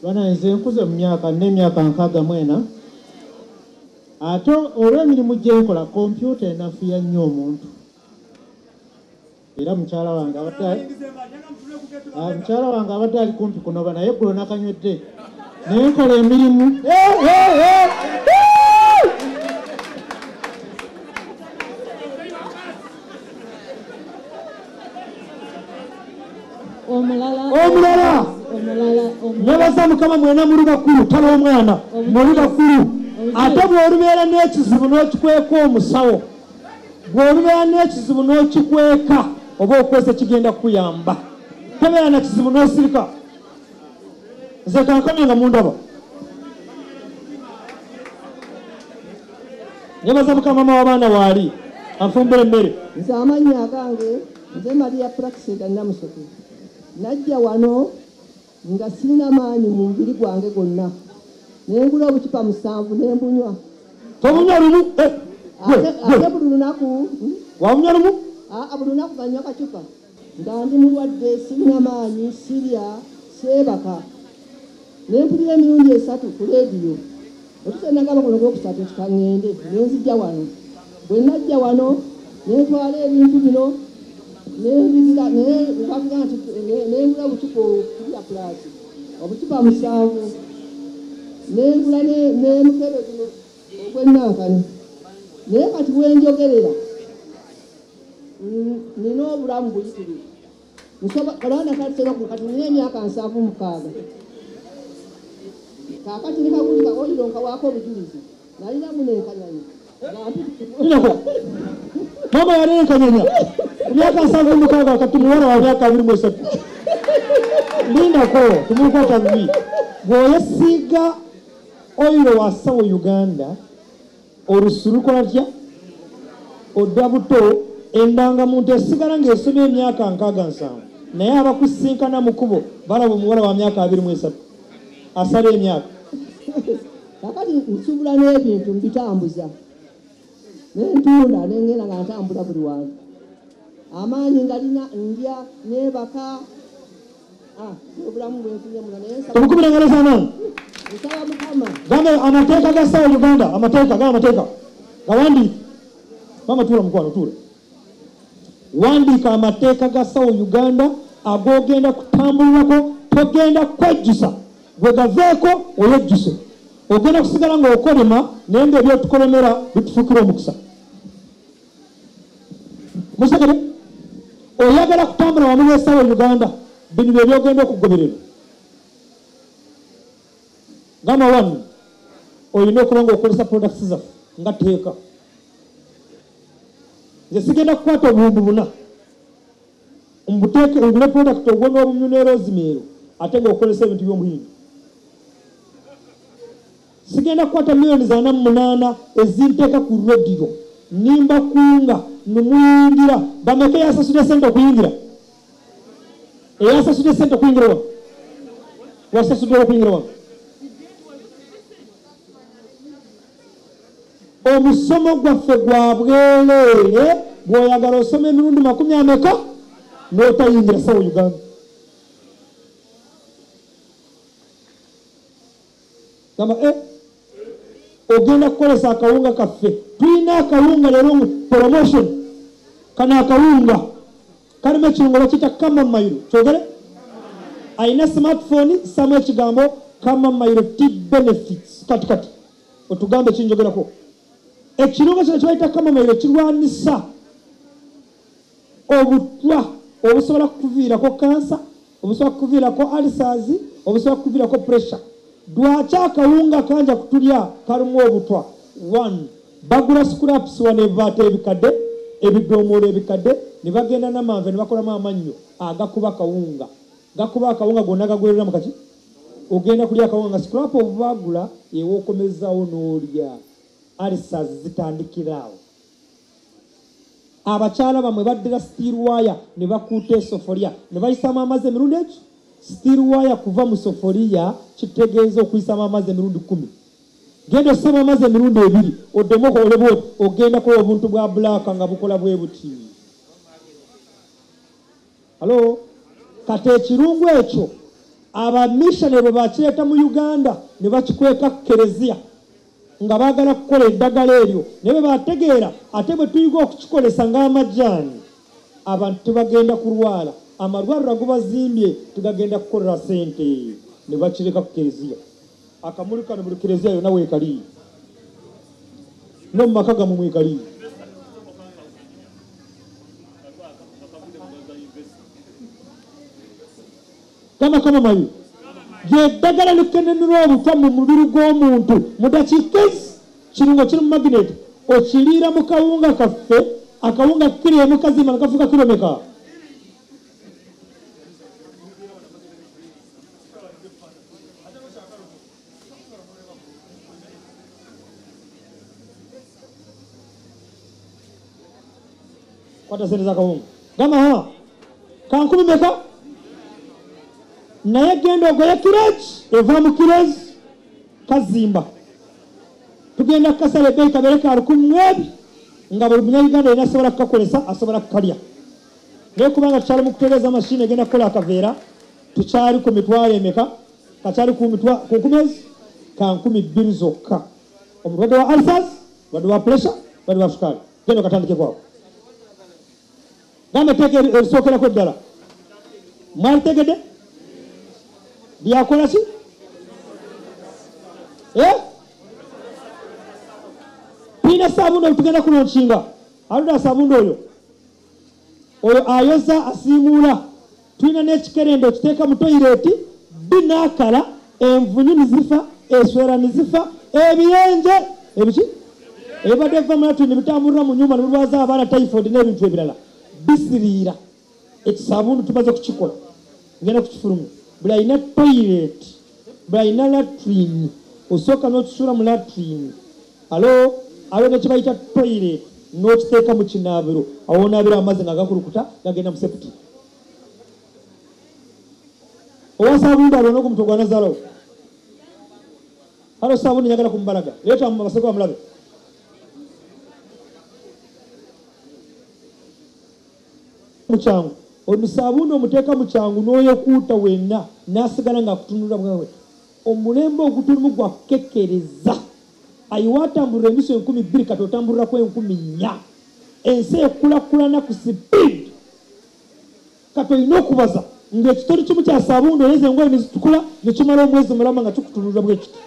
Bana nze nkuze mu myaka n'emyaka 64 ate olw'emirimu gye nkola kompyuta enafuya nnyo omuntu. Era mukyala wange abadde ali kumpi kunoba naye eggulo nakanywedde naye nkola emirimu. Omulala nebaza Mukama mwena muli bakulu, tala omwana muli bakulu. Ate bw'olubeera n'ekizibu n'okikweka omusawo, bw'olubeera n'ekizibu n'okikweka oba okwesa kigenda kukuyamba. Tobeera na kizibu n'osirika. Nze kankomye nga mundaba. Nebaza Mukama mama w'abaana waali anfumbira emmere. Nze amannya agange nze Maria Praxeda Namusoke. Najja wano nga sirina maanyi mu mubiri gwange gwonna. Nengula obucupa 7 ne mbunywa. Tobunywa lumu? Ate buli lunaku. Wabunywa lumu? Buli lunaku ganywa kacupa. Nga ndi mulwadde, sirina maanyi, sirya, seebaka. Ne mpulira emirundi 3 ku leediyo. Otuuse nagamba kuno ogwokusatu nti kaŋŋende, ne nzija wano. Bwe najja wano ne ntwala ebintu bino nengula obucupa obulya pulaasi, obucupa 7, nengula n'emukebe guno ogw'ennankani. Naye kati wenjogerera nina obulamu buyitirivu. Kati nina emyaka 76. Kaakati ne kagundi kawoyiro nkawaako obujulizi. Nalina muno enkanyanya. Mama yali enkanyanya emyaka 76 kati muwala wa myaka 23. Lindako tumukwata bubi. Bw'oyesiiga oyiro wa Sawo Uganda olusu lukola lutya? Odda buto. Endangamuntu esigala ng'esoma emyaka 67 naye abakusinkana mu kkubo balaba omuwala wa myaka 23 asala emyaka. Kakati nsuubula n'ebintu mbitambuza nentunda nengenda nga ntambula buli wantu. Amaanyi ngalina, ndya, neebaka. Obulamu bwenfunye muno naye tumukubire engalo z'amaanyi. Nsaba Mukama. Gamba amateeka ga Sawo Uganda, amateeka gamba amateeka gawandiike. Mama tuula mukwano, tuula. Wandiika amateeka ga Sawo Uganda ag'ogenda kutambulirako, togenda kwejjusa. Gwe gaveeko oyejjuse. Ogenda kusigala ng'okolema naye ng'ebyotukolemera bitufuukira omukisa. Musegere, oyagala kutambula wamu ne Sawo Uganda, bino bye by'ogenda okugoberera. Gamba 1, olina okuba ng'okozesa products zaffe nga tteeka. Nze sigenda kukwata obuwumbi 4 mbuteeke ngule product ogwo n'obumyu ne rosemary ate ng'okozesa ebintu by'omuhindo. Sigenda kukwata miliyoni 48 ezinteeka ku rediyo nimba kunga nimuyingira. Bameka eyasasudde ssente okuyingira? Eyasasudde ssente okuyingira wano? Wasasudde okuyingira wano? Omusomo gwaffe gwa bwereere. Bw'oyagala osoma emirundi 20 ameka n'otayingira Sawo Uganda. Gamba ogenda kukolesa akawunga kaffe. Tulina akawunga leero promotion. Kano akawunga kalimu ekirungo bakiyita kamamayiro. Kyogere? Alina smartphone samu ekigambo kamamayiro tea benefits. Kati kati otugambe kinjogerako. Ekirungo kino kibayita kamamayiro kirwanisa obutwa obusobola kukuviirako kansa, obusobola kukuviirako ulcers, obusobola kukuviirako pressure. Lwaki akawunga kanja kutulya kalimu obutwa? 1, bagula scraps wano ebibaata ebikadde, ebidomoolo ebikadde, ne bagenda n'amanve ne bakolamu amannyo agakuba akawunga. Gakuba akawunga gonna gagwerera mu kaki? Ogenda kulya akawunga nga scrap obubagula ew'okomezaawo n'olya. Ulcers zitandikira awo. Abakyala bamwe baddira steel wire ne bakuuta esofoliya ne bayisaamu amazzi emirundi eki? Steel wire kuva mu sofoliya kitegeeza okuyisaamu amazzi emirundi 10. Genda osoma amazzi emirundi 2 oddemu okole bw'oti, ogenda kukola obuntu bwa bulaaka nga bukola bwe buti. Halo? Kati ekirungo ekyo Abamissionary bwe bakireeta mu Uganda ne bakikweka kereziya nga baagala kukola eddagala eryo, naye bwe bategeera ate bwe tuyiga okukikolesa ng'amajaani abantu tebagenda kulwala, amalwaliro agobazimbye tegagenda kukolera ssente, ne bakireka ku kereziya. Akamuli kano buli kereziya yonna weekali, no mu maka gammwe mwekali. Kama kama mayu yeddagala likenenera obutwa mu mubiri gw'omuntu mu dakiika ezi kirungo kiri mu magnet okiriira mu kawunga kaffe, akawunga kiro emu kazimba nga kafuuka kiro meka? Kwata sente za kawunga gamba ha kankumi meka? Naye genda ogoye kirezi eva mu kirezi kazimba tugenda kasala ebbeeyi kabeere ka 1000 nga buli munnayuganda yenna asobola kukakozesa, asobola kukalya. Naye kubanga tukyali mu kutereeza mashini egenda kukola akaveera, tukyali ku mitwalo emeka? Kakyali ku nkumezi ka 2000 zokka. Omulwadde wa ulcers, mulwadde wa pressure, mulwadde wa sukaali, genda okatandike kwawo. Gamba etteeka erisookerako eddala mwalitegedde lyakola ki? Tulina sabundi oyo tugenda kulonkinga, alunda sabundi oyo oyo ayoza asiimuula. Tulina n'ekikerenda okiteeka mu toyireeti binaakala, envunyu nizifa, eswera nizifa, ebiyenje ebiki ebibadde biva mu latrini bitambulira mu nyumba ne birwaza abaana typhoid n'ebintu ebirala bisiriira. Ekisabundi tumaze kukikola, ngenda kukifulumya. Buli alina toyireeti, buli alina latrini, osooka n'okisuula mu latrini, alo alo nekibayita toyireeti n'okiteeka mu kinaabiro, awo onaabira amazzi nga gakulukuta gagenda mu septic. Owa sabundi alwana ogwo mutwe gwa nazaalawo. Halo sabundi njagala kumubalaga, leeta mu baseko bamulabe. Mukyangu ono sabundi omuteeka mu kyangu n'oyekuuta wenna n'asigala ng'akutunula bwawe. Omulembe ogutulimu gwa kukekereza. Ayiwa atambulira emiso 2000 kati otambulirako 4000. Ensi ekulakulana ku sipiidi. Kati olina okubaza ng'ekitole kimu kya sabundi oyeza engoye ne zitukula ne kimala omwezi mulamba nga kikutunulira bwe kiti.